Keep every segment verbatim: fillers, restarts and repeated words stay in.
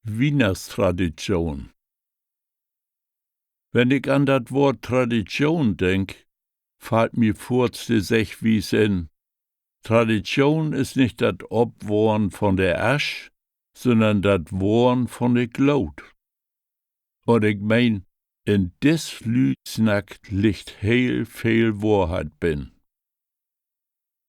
Wiehnachtstradition. Wenn ik an dat Woort Tradition denk, fallt mi foorts de Seggwies in: Tradition is nich dat Opwohren von de Asch, sünnern dat Wohren von de Gloot. Un ik meen, in dis Lüüdsnack liggt heel veel Wohrheit bin.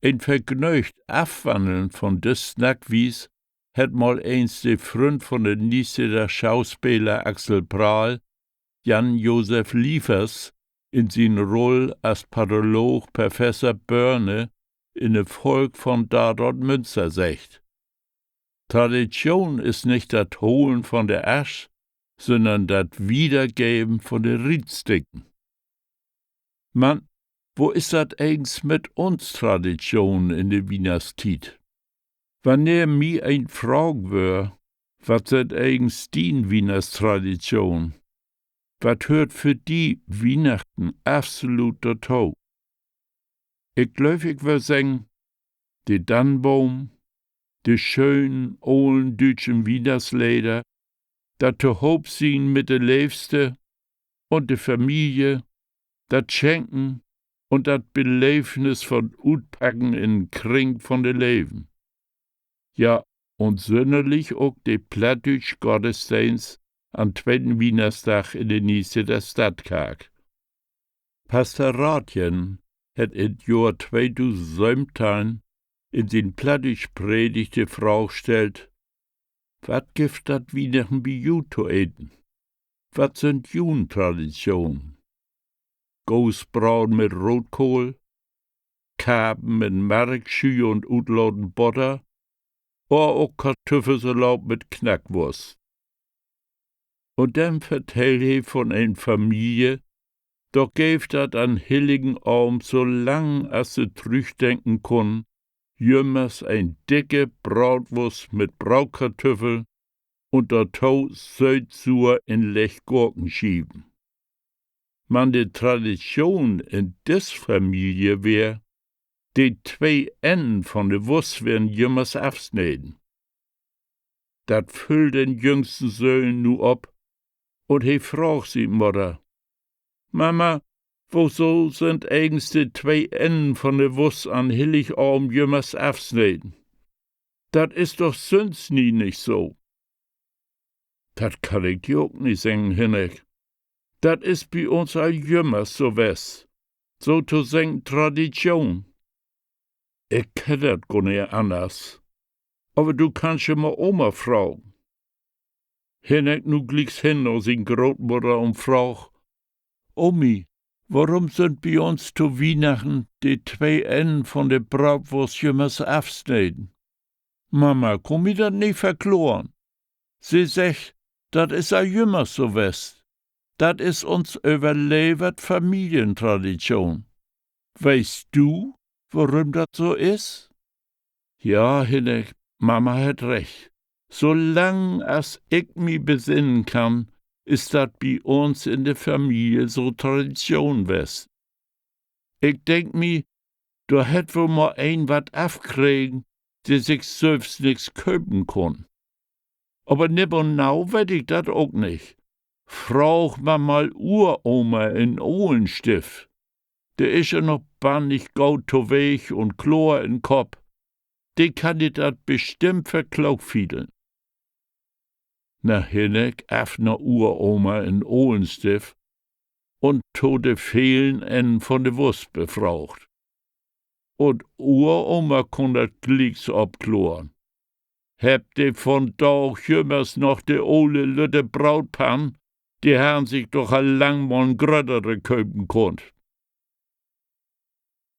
En vergnöögt Afwanneln von de Snackwies hett mal eens de Fründ von de Niestedter Schauspeler Axel Prahl, Jan Josef Liefers, in sien Rull as Patholoog Professor Börne in de Folg von Tatort Münster seggt: Tradition is nich dat Holen von de Asch, sünnern dat Wiedergeven von de Rietsticken. Man wo is dat egens mit uns Traditionen in de Wiehnachtstiet? Wannehr mi een fragen wöör: Wat sünd egens dien Wiehnachtstraditionen? Wat höört för di Wiehnachten absolut dorto? Ik glööv, ik wöör seggen: de Dannboom, de schönen olen düütschen Wiehnachtsleder, dat Tohoopsien mit de Leevste un de Familie, dat Schenken un dat Beleevnis von Utpacken in Kring von de Leven. Ja, un sünnerlich ok de plattdüütsch Gottsdeenst an tweten Wiehnachtsdag in de Niestedter Stadtkark. Paster Ratjen hett in't Johr tweedusend söventeihn in sien plattdüütsch Predigt de Fraag stellt: Wat gifft dat Wiehnachten bi ju to eten? Wat sünd jun Traditionen? Goosbraden mit Rootkohl, Karpen mit Markschü un utlaten Botter, or ok Kartüffelsalaat mit Knackwust. Un denn vertell he von en Familie, dor geev dat an Hilligen Avend, so lang as se trüchdenken kunnen, jümmers en dicke Braatwust mit Braatkartüffel un dorto sööt-suur inlegg Gurkenschieven. Man de Tradition in dis Familie weer, de twee Ennen von de Wust weren jümmers afsneden. Dat füll den jüngsten Söhn nu op, un he fraag sien Mudder: Mama, woso sünd egens de twee Ennen von de Wust an Hilligavend jümmers afsneden? Dat is doch sünst nie nich so. Dat kann ik di ok nich seggen, Hinnerk. Dat is bi uns al jümmers so west. Sotoseggen Tradition. Ik kenn dat gor nich anners. Aver du kannst ja mal Oma fragen. Hinnerk nu glieks hen na sien Grootmudder un fraag: Omi, worüm sünd bi uns to Wiehnachten de twee Ennen von de Braatwust jümmers afsneden? Mama kunn mi dat nich verkloren. Se seggt, dat is al jümmers so west. Dat is uns överlevert Familientradition. Weetst du, worüm dat so is? Ja, Hinnerk, Mama hett recht. So lang as ik mi besinnen kann, is dat bi uns in de Familie so Tradition west. Ik denk mi, dor hett woll mal een wat afkregen, de sik sülvst nix köpen kunn. Aver nipp un nau weet ik dat ok nich. Fraag man mal Uroma in Olenstift. De is ja noch bannig goot toweeg un kloor in Kopp. De kann di dat bestimmt verklookfiedeln. Na, Hinnerk af na Uroma in Olenstift un to de velen Ennen von de Wust befraagt. Un Uroma kunn dat glieks opkloren: Hebbt de vundaag jümmers noch de ole lütte Braatpann? De harrn sik doch al lang mal en gröttere köpen kunnt.